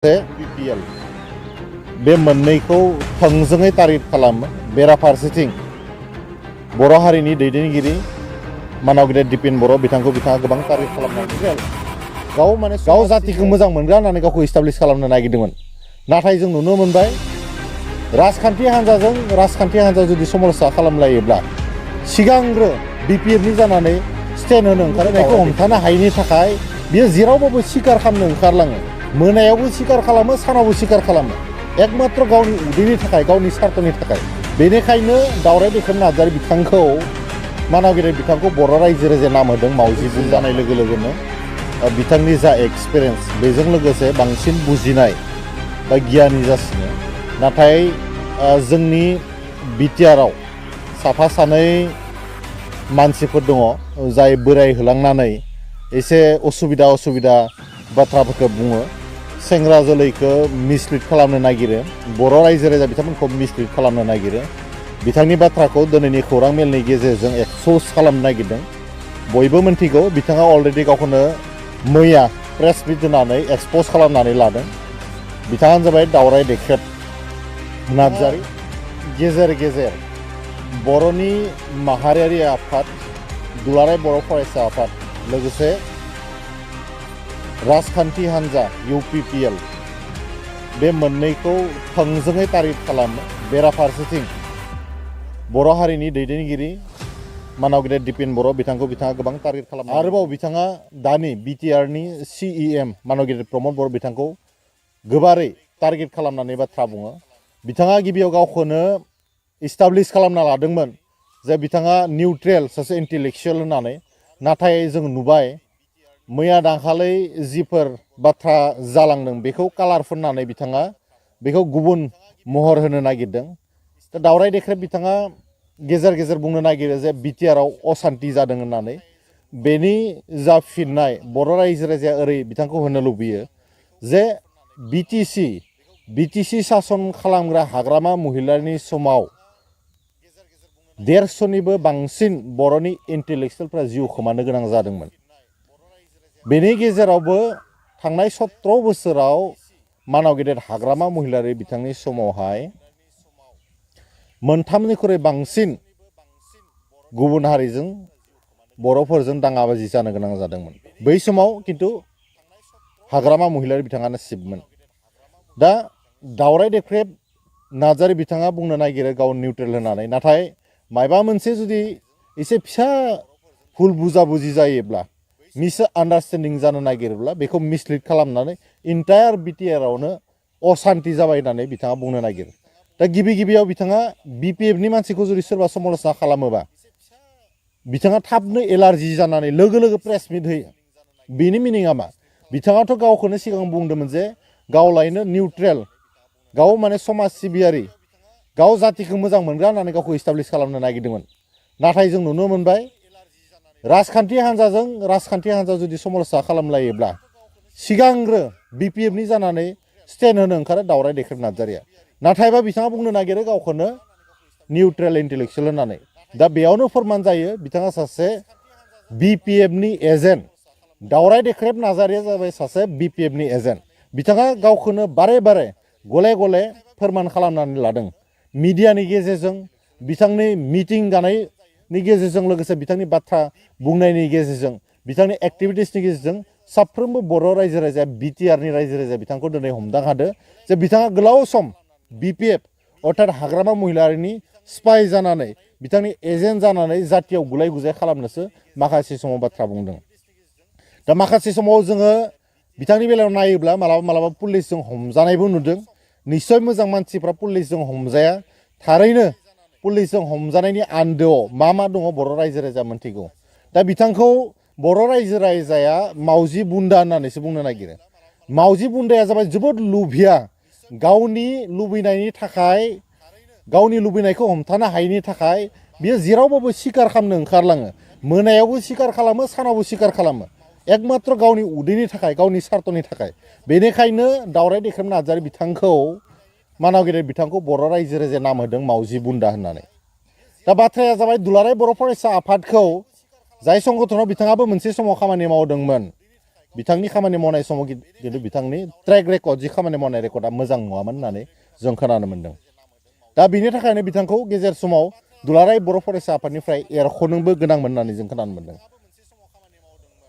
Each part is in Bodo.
BPL बे मोननैखौ थोंजोङै टारगेट खालामो। बेराफारसेथिं बर' हारिनि दैदेनगिरि मानाव गेदेर दिपेन बर' बिथांखौ बिथाङा गोबां टारगेट खालामनानै गाव जातिखौ मोजां मोनग्रा होननानै गावखौ इस्टाब्लिश खालामनो नागिरदोंमोन। नाथाय जों नुनो मोनबाय राजखान्थि हान्जा जुदि समरसा खालामलायोब्ला सिगांग्रो बिपिएफनि जानानै स्टेन्ड होनो ओंखारनायखौ हमथानो हायैनि थाखाय बियो जेरावबाबो सिखार खालामनो ओंखारलाङो। मोनायावबो सिखार खालामो, सानावबो सिखार खालामो, एकमात्र गावनि उदैनि थाखाय, गावनि स्वार्थनि थाखाय। बेनिखायनो दावराय दैखोम नार्जारी बिथांखौ मानाव गेदेर बिथांखौ बर' रायजो राजाया नाम होदों मावजि बुं जानाय लोगो लोगोनो बिथांनि जा एक्सपिरियेन्स बेजों लोगोसे बांसिन बुजिनाय बा गियानि जासिनो। नाथाय जोंनि बिटिआरआव साफा सानै मानसिफोर दङ जाय बोराय होलांनानै एसे असुबिदा बाथ्राफोरखौ बुङो, सेंग्रा जोलैखौ मिसलिड खालामनो नागिरो, बर' रायजो राजा बिथांमोनखौ मिसलिड खालामनो नागिरो। बिथांनि बाथ्राखौ दिनैनि खौरां मेलनि गेजेरजों एक्सप'ज खालामनो नागिरदों। बयबो मिन्थिगौ बिथाङा अलरेडि गावखौनो मैया प्रेस मिट होनानै एक्सप'ज खालामनानै लादों। बिथाङानो जाबाय दावराय दैखोम नार्जारी। गेजेर गेजेर बर'नि माहारियारि आफाद, दुलाराय बर' फरायसा आफाद, लोगोसे राजखान्थि हान्जा इउ.प बे मोननैखौ थोंजोङै टारगेट खालामो। बेराफारसेथिं बर' हारिनि दैदेनगिरि मानाव गेदेर दिपेन बर' बिथांखौ बिथाङा गोबां टारगेट खालामो। आरोबाव बिथाङा दानि बिटिआरनि CEM मानाव गेदेर प्रमद बर' बिथांखौ गोबारै टारगेट खालामनानै बाथ्रा बुङो। बिथाङा गिबियाव गावखौनो इस्टाब्लिश खालामना लादोंमोन जे बिथाङा निउट्रेल सासे इन्टेलेक्सुवेल होननानै। नाथाय जों नुबाय मैया दाखालै जिफोर बाथ्रा जालांदों बेखौ कालार फुननानै बिथाङा बेखौ गुबुन महर होनो नागिरदों। दा दावराय दैखोम बिथाङा गेजेर गेजेर बुंनो नागिरो जे बिटिआरआव असान्ति जादों होननानै। बेनि जा फिननाय बर' रायजो राजाया ओरै बिथांखौ होनो लुबैयो जे बिटिसि सासन खालामग्रा हाग्रामा महिलारिनि समाव 150निबो बांसिन बर'नि इन्टेलेक्सुवेलफ्रा जिउ खोमानो गोनां जादोंमोन। बेनि गेजेरावबो थांनाय 17 बोसोराव मानाव गेदेर हाग्रामा महिलारि बिथांनि समावहाय मोनथामनिख्रुइ बांसिन गुबुन हारिजों बर'फोरजों दाङाबाजि जानो गोनां जादोंमोन। बै समाव खिन्थु हाग्रामा महिलारि बिथाङानो चिफमोन। दा दावराय दैखोम नार्जारी बिथाङा बुंनो नागिरो गाव निउट्रेल होननानै। नाथाय मायबा मोनसे जुदि एसे फिसा भुल बुजाबुजि जायोब्ला, मिस आन्डारस्टेन्डिं जानो नागिरोब्ला बेखौ मिसलिड खालामनानै इन्टायार बिटिआरआवनो असान्ति जाबाय होननानै बिथाङा बुंनो नागिरो। दा गिबियाव बिथाङा बिपिएफनि मानसिखौ जुदि सोरबा समालोचना खालामोबा बिथाङा थाबनो एलार्जि जानानै लोगो प्रेस मिट होयो। बेनि मिनिङा मा? बिथाङाथ' गावखौनो सिगां बुंदोंमोन जे गावलायनो निउट्रेल, गाव माने समाज सिबियारि, गाव जातिखौ मोजां मोनग्रा होननानै गावखौ इस्टाब्लिश खालामनो नागिरदोंमोन। नाथाय जों नुनो मोनबाय राजखान्थि हान्जा जुदि समरसा खालामलायोब्ला सिगांग्रो बिपिएफनि जानानै स्टेन्ड होनो ओंखारो दावराय दैखोम नार्जारीया। नाथायबा बिथाङा बुंनो नागिरो गावखौनो निउट्रेल इन्टेलेक्सुवेल होननानै। दा बेयावनो फोरमान जायो बिथाङा सासे बिपिएफनि एजेन्ट। दावराय दैखोम नार्जारीया जाबाय सासे बिपिएफनि एजेन्ट। बिथाङा गावखौनो बारे गले फोरमान खालामनानै लादों मिडियानि गेजेरजों, बिथांनि मिटिं जानायनि गेजेरजों, लोगोसे बिथांनि बाथ्रा बुंनायनि गेजेरजों, बिथांनि एक्टिभिटिसनि गेजेरजों साफ्रोमबो बर' रायजो राजाया, बिटिआरनि रायजो राजाया बिथांखौ दिनै हमदां हादों जे बिथाङा गोलाव सम बिपिएफ अर्थात हाग्रामा महिलारिनि स्पाइ जानानै, बिथांनि एजेन्ट जानानै जातियाव गुलाय गुजाय खालामनोसो माखासे समाव बाथ्रा बुंदों। दा माखासे समाव जोङो बिथांनि बेलायाव नायोब्ला मालाबा पुलिसजों हमजानायबो नुदों। निस्सय मोजां मानसिफ्रा पुलिसजों हमजाया। थारैनो पुलिसजों हमजानायनि आन्दोआव मा दङ बर' रायजो राजाया मोन्थिगौ। दा बिथांखौ बर' रायजो राजाया मावजि बुन्दा होननानैसो बुंनो नागिरो। मावजि बुन्दाया जाबाय जोबोद लुभिया, गावनि लुबैनायनि थाखाय, गावनि लुबैनायखौ हमथानो हायैनि थाखाय बियो जेरावबाबो सिखार खालामनो ओंखारलाङो। मोनायावबो सिखार खालामो, सानावबो सिखार खालामो, एकमात्र गावनि उदैनि थाखाय, गावनि स्वार्थनि थाखाय। बेनिखायनो दावराय दैखोम नार्जारी बिथांखौ मानाव गेदेर बिथांखौ बर' रायजो राजाया नाम होदों मावजि बुन्दा होननानै। दा बाथ्राया जाबाय दुलाराय बर' फरायसा आफादखौ जाय संगठनाव बिथाङाबो मोनसे समाव खामानि मावदोंमोन, बिथांनि खामानि मावनाय समाव खिन्थु बिथांनि ट्रेक रेकर्ड जि खामानि मावनाय रेकर्डआ मोजां नङामोन होननानै जों खोनानो मोन्दों दा बिनि थाखायनो बिथांखौ गेजेर समाव दुलाराय बर' फरायसा आफादनिफ्राय एरख'नोबो गोनांमोन होननानै जों खोनानो मोन्दों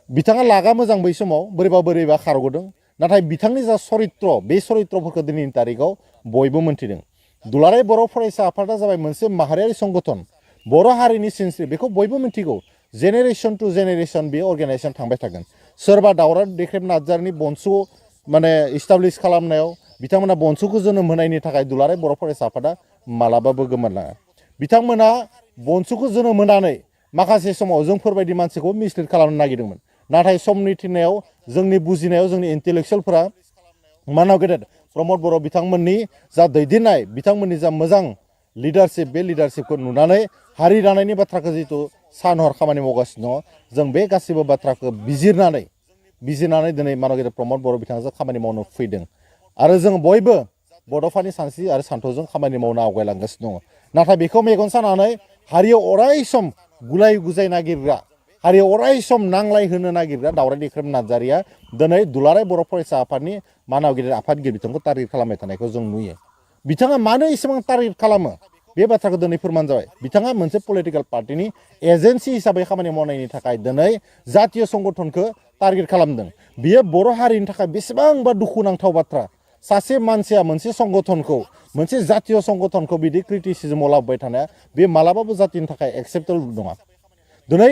बिथाङा लागा मोजां बै समाव बोरैबा खारग'दों नाथाय बिथांनि जा सरित्र बे सरित्रफोरखौ दिनैनि तारिखाव बयबो मोनथिदों दुलाराय बर' फरायसा आफादा जाबाय मोनसे माहारियारि संगठन बर' हारिनि सिनस्रि बेखौ बयबो मिथिगौ जेनेरेशन टु जेनेरेशन बे अर्गेनाइजेसन थांबाय थागोन सोरबा दावराव देख्रेब नार्जारिनि बंस' माने इस्टाब्लिश खालामनायाव बिथांमोना बंस'खौ जोनोम होनायनि थाखाय दुलाराय बर' फरायसा आफादा मालाबाबो गोमोरलाङा बिथांमोना बंस'खौ जोनोम होनानै माखासे समाव जोंफोरबायदि मानसिखौ मिसलिड खालामनो नागिरदोंमोन नाथाय समनि थिननायाव जोंनि बुजिनायाव जोंनि इन्टेलेक्सुयेलफोरा मानाव गेदेर प्रमद बर' बिथांमोननि जा दैदेननाय बिथांमोननि जा मोजां लिडारशिप बे लिडारशिपखौ नुनानै हारि दानायनि बाथ्राखौ जिथु सान हर खामानि मावगासिनो दङ जों बे गासैबो बाथ्राखौ बिजिरनानै दिनै मानाव गेदेर प्रमद बर' बिथांजों खामानि मावनो फैदों आरो जों बयबो बड'फानि सानस्रि आरो सान्थौजों खामानि मावनो आवगायलांगासिनो दङ नाथाय बेखौ मेगन सानानै हारियाव अराय सम गुलाय गुजाय नागिरग्रा हारियाव अराय सम नांलाय होनो नागिरग्रा दावराय देख्रेब नार्जारिया दिनै दुलाराय बर' फरायसा आफादनि मानाव गेदेर आफादगिरि बिथांखौ टारगेट खालामबाय थानायखौ जों नुयो बिथाङा मानो एसेबां टारगेट खालामो बे बाथ्राखौ दिनै फोरमान जाबाय बिथाङा मोनसे पलिटिकेल पार्टिनि एजेन्सि हिसाबै खामानि मावनायनि थाखाय दिनै जातीय संगठनखौ टारगेट खालामदों बियो बर' हारिनि थाखाय बेसेबांबा दुखुनांथाव बाथ्रा सासे मानसिया मोनसे संगठनखौ मोनसे जातीय संगठनखौ बिदि क्रिटिसिजमाव लाबोबाय थानाया बे मालाबाबो जातिनि थाखाय एक्सेप्टेबल नङा दिनै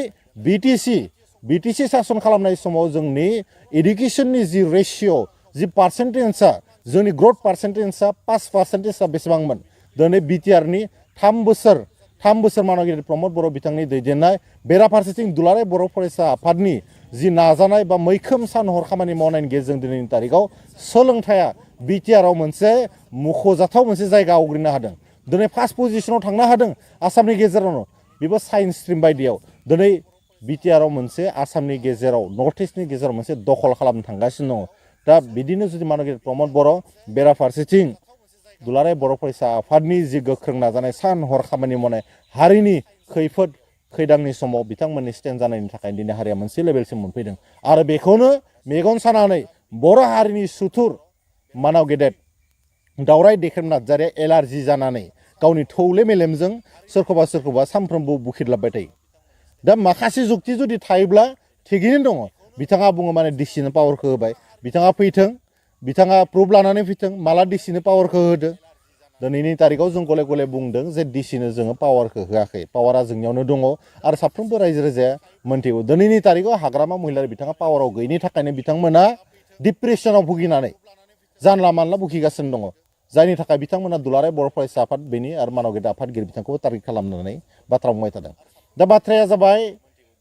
बिटिसि सासन खालामनाय समाव जोंनि एडुकेसननि जि रेशिय' जि पार्सेन्टेजआ जोंनि ग्रथ पार्सेन्टेजआ 5% बेसेबांमोन दिनै बिटिआरनि 3 बोसोर मानाव गेदेर प्रमद बर' बिथांनि दैदेननाय बेराफारसेथिं दुलाराय बर' फरायसा आफादनि जि नाजानाय बा मैखोम सान हर खामानि मावनायनि गेजेरजों दिनैनि तारिखाव सोलोंथाइया बिटिआरआव मोनसे मख'जाथाव मोनसे जायगा आवग्रिनो हादों दिनै फार्स्ट पजिशनाव थांनो हादों आसामनि गेजेरावनो बेबो साइन्स स्ट्रिम बायदियाव दिनै बिटिआरआव मोनसे आसामनि गेजेराव नर्थ इस्टनि गेजेराव मोनसे दखल खालामनो थांगासिनो दङ दा बिदिनो जुदि मानाव गेदेर प्रमद बर' बेराफारसेथिं दुलाराय बर' फरायसा आफादनि जि गोख्रों नाजानाय सान हर खामानि मावनाय हारिनि खैफोद खैदांनि समाव बिथांमोननि स्टेन्ड जानायनि थाखाय दिनै हारिया मोनसे लेभेलसिम मोनफैदों आरो बेखौनो मेगन सानानै बर' हारिनि सुथुर मानाव गेदेर दावराय देख्रेब नार्जारिया एलार्जि जानानै गावनि थौले मेलेमजों सोरखौबा सानफ्रोमबो बुखिदलाबबाय थायो दा माखासे जुक्ति जुदि थायोब्ला थिगैनो दङ बिथाङा बुङो माने डिसिनो पावारखौ होबाय बिथाङा फैथों बिथाङा प्रुफ लानानै फैथों माला डिसिनो पावारखौ होदो दिनैनि तारिखाव जों गले गले बुंदों जे डिसिनो जोङो पावारखौ होआखै पावारा जोंनियावनो दङ आरो साफ्रोमबो रायजो राजाया मोनथिगौ दिनैनि तारिखाव हाग्रामा महिलारि बिथाङा पावाराव गैयिनि थाखायनो बिथांमोना डिप्रेसनाव भुगिनानै जानला मानला भुगिगासिनो दङ जायनि थाखाय बिथांमोना दुलाराय बर' फरायसा आफाद बेनि आरो मानाव गेदेर आफादगिरि बिथांखौ टारगेट खालामनानै बाथ्रा बुंबाय थादों दा बाथ्राया जाबाय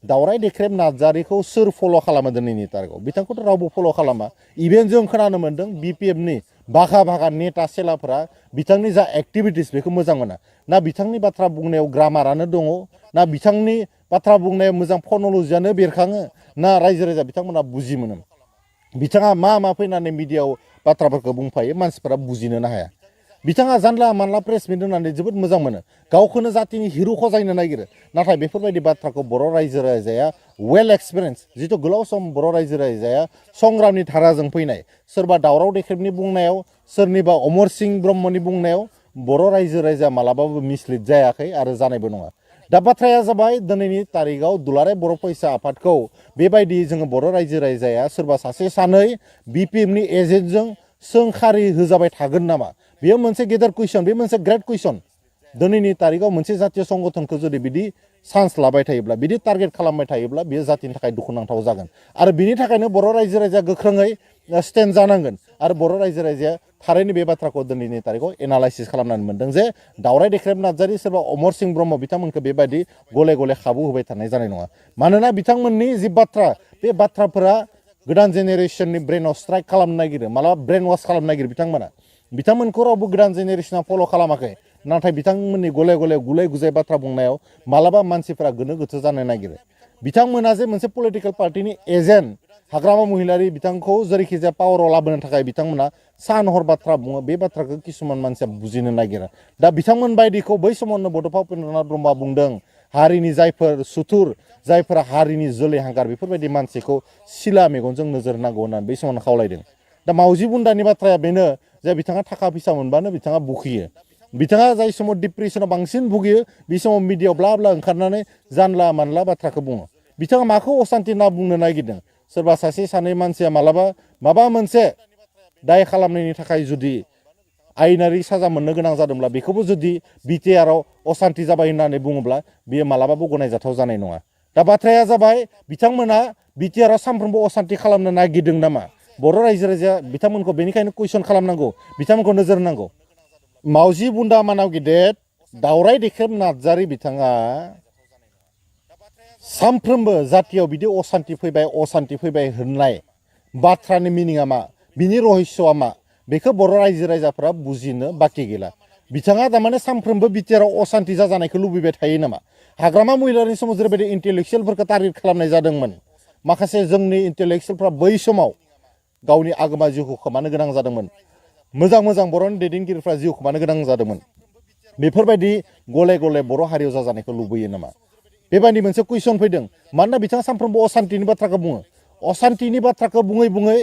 दावराय देख्रेब नार्जारिखौ सोर फल' खालामो दिनैनि तारिखाव बिथांखौथ' रावबो फल' खालामा इभेन जों खोनानो मोन्दों बिपिएफनि भागा नेता सेलाफोरा बिथांनि जा एक्टिभिटिस बेखौ मोजां मोना ना बिथांनि बाथ्रा बुंनायाव ग्रामारानो दङ ना बिथांनि बाथ्रा बुंनायाव मोजां फन'लजियानो बेरखाङो ना रायजो राजा बिथांमोना बुजि मोनो बिथाङा मा फैनानै मिडियाआव बाथ्राफोरखौ बुंफायो मानसिफोरा बुजिनोनो हाया बिथाङा जानला मानला प्रेस मिट होनानै जोबोद मोजां मोनो गावखौनो जातिनि हिर' खजायनो नागिरो नाथाय बेफोरबायदि बाथ्राखौ बर' रायजो राजाया वेल एक्सपिरियेन्स जिथु गोलाव सम बर' रायजो राजाया संग्रामनि धाराजों फैनाय सोरबा दावराव देख्रेबनि बुंनायाव सोरनिबा अमर सिंह ब्रह्मनि बुंनायाव बर' रायजो राजाया मालाबाबो मिसलिड जायाखै आरो जानायबो नङा दा बाथ्राया जाबाय दिनैनि तारिखाव दुलाराय बर' फरायसा आफादखौ बेबायदि जोङो बर' रायजो राजाया सोरबा सासे सानै बिपिएफनि एजेन्टजों सोंखारि होजाबाय थागोन नामा बेयो मोनसे गेदेर कुइसन बे मोनसे ग्रेट कुइसन दिनैनि तारिखाव मोनसे जातीय संगठनखौ जुदि बिदि चान्स लाबाय थायोब्ला बिदि टारगेट खालामबाय थायोब्ला बेयो जातिनि थाखाय दुखुनांथाव जागोन आरो बिनि थाखायनो बर' रायजो राजाया गोख्रोङै स्टेन्ड जानांगोन आरो बर' रायजो राजाया थारैनो बे बाथ्राखौ दिनैनि तारिखाव एनालाइसिस खालामनानै मोन्दों जे दावराय देख्रेब नार्जारि सोरबा अमर सिंह ब्रह्म बिथांमोनखौ बेबायदि गले गले खाबु होबाय थानाय जानाय नङा मानोना बिथांमोननि जि बाथ्रा बे बाथ्राफोरा गोदान जेनेरेसननि ब्रेनाव स्ट्राइक खालामनो नागिरो मालाबा ब्रेन वाश खालामनो नागिरो बिथांमोनखौ रावबो गोदान जेनेरेसना फल' खालामाखै नाथाय बिथांमोननि गले गले गुलाय गुजाय बाथ्रा बुंनायाव मालाबा मानसिफोरा गोनो गोथो जानो नागिरो बिथांमोना जे मोनसे पलिटिकेल पार्टिनि एजेन्ट हाग्रामा महिलारि बिथांखौ जेरैखिजाया पावाराव लाबोनो थाखाय बिथांमोना सान हर बाथ्रा बुङो बे बाथ्राखौ किसुमान मानसिया बुजिनो नागिरा दा बिथांमोन बायदिखौ बै समावनो बड'फा उपेन्द्रनाथ ब्रह्मआ बुंदों हारिनि जायफोर सुथुर जायफोरा हारिनि जोलै हांगार बेफोरबायदि मानसिखौ सिला मेगनजों नोजोर होनांगौ होननानै बै समावनो खावलायदों दा मावजि बुन्दानि बाथ्राया बेनो जे बिथाङा थाखा फैसा मोनबानो बिथाङा बुखियो बिथाङा जाय समाव डिप्रेसनाव बांसिन भुगियो बे समाव मिडियायाव ब्ला ब्ला ओंखारनानै जानला मानला बाथ्राखौ बुङो बिथाङा माखौ असान्ति होनना बुंनो नागिरदों सोरबा सासे सानै मानसिया मालाबा माबा मोनसे दाय खालामनायनि थाखाय जुदि आयेनारि साजा मोननो गोनां जादोंब्ला बेखौबो जुदि बिटिआरआव असान्ति जाबाय होननानै बुङोब्ला बियो मालाबाबो गनायजाथाव जानाय नङा दा बाथ्राया जाबाय बिथांमोना बिटिआरआव सानफ्रोमबो असान्ति खालामनो नागिरदों नामा बर' रायजो राजाया बिथांमोनखौ बेनिखायनो कुइसन खालामनांगौ बिथांमोनखौ नोजोर होनांगौ मावजि बुन्दा मानाव गिदेर दावराय देख्रेब नार्जारि बिथाङा सानफ्रोमबो जातियाव बिदि असान्ति फैबाय होननाय बाथ्रानि मिनिङा मा बिनि रहस्यआ मा बेखौ बर' रायजो राजाफ्रा बुजिनो बाखि गैला बिथाङा थारमाने सानफ्रोमबो बिटिआरआव असान्ति जाजानायखौ लुबैबाय थायो नामा हाग्रामा महिलारिनि समाव जेरैबायदि इन्टेलेक्सुयेलफोरखौ टार्गेट खालामनाय जादोंमोन माखासे जोंनि इन्टेलेक्सुयेलफ्रा बै समाव गावनि आगोमा जिउखौ खोमानो गोनां जादोंमोन मोजां मोजां बर'नि दैदेनगिरिफ्रा जिउ खोमानो गोनां जादोंमोन बेफोरबायदि गले गले बर' हारियाव जाजानायखौ लुबैयो नामा बेबायदि मोनसे कुइसन फैदों मानोना बिथाङा सानफ्रोमबो असान्तिनि बाथ्राखौ बुङो असान्तिनि बाथ्राखौ बुङै बुङै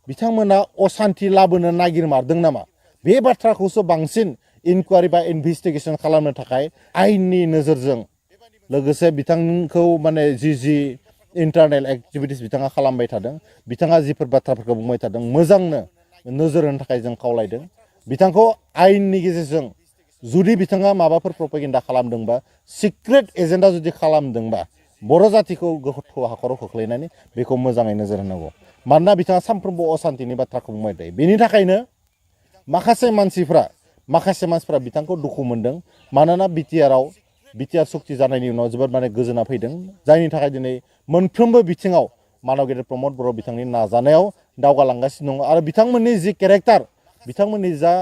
बिथांमोना असान्ति लाबोनो नागिरमारदों नामा बे बाथ्राखौसो बांसिन इनकुवारि बा इनभेस्टिगेसन खालामनो थाखाय आयेननि नोजोरजों लोगोसे बिथांखौ माने जि इन्टारनेल एक्टिभिटिस बिथाङा खालामबाय थादों बिथाङा जिफोर बाथ्राफोरखौ बुंबाय थादों मोजांनो नोजोर होनो थाखाय जों खावलायदों बिथांखौ आयेननि गेजेरजों जुदि बिथाङा माबाफोर प्रपेगेन्डा खालामदोंबा सिक्रेट एजेन्डा जुदि खालामदोंबा बर' जातिखौ गोथौ हाखराव खोख्लैनानै बेखौ मोजाङै नोजोर होनांगौ मानोना बिथाङा सानफ्रोमबो असान्तिनि बाथ्राखौ बुंबाय थायो बेनि थाखायनो माखासे मानसिफ्रा बिथांखौ दुखु मोनदों मानोना बिटिआर सुक्ति जानायनि उनाव जोबोद माने गोजोना फैदों जायनि थाखाय दिनै मोनफ्रोमबो बिथिङाव मानव गेदेर प्रमद बर' बिथांनि नाजानायाव दावगालांगासिनो दङ आरो बिथांमोननि जि केरेक्टार बिथांमोननि जा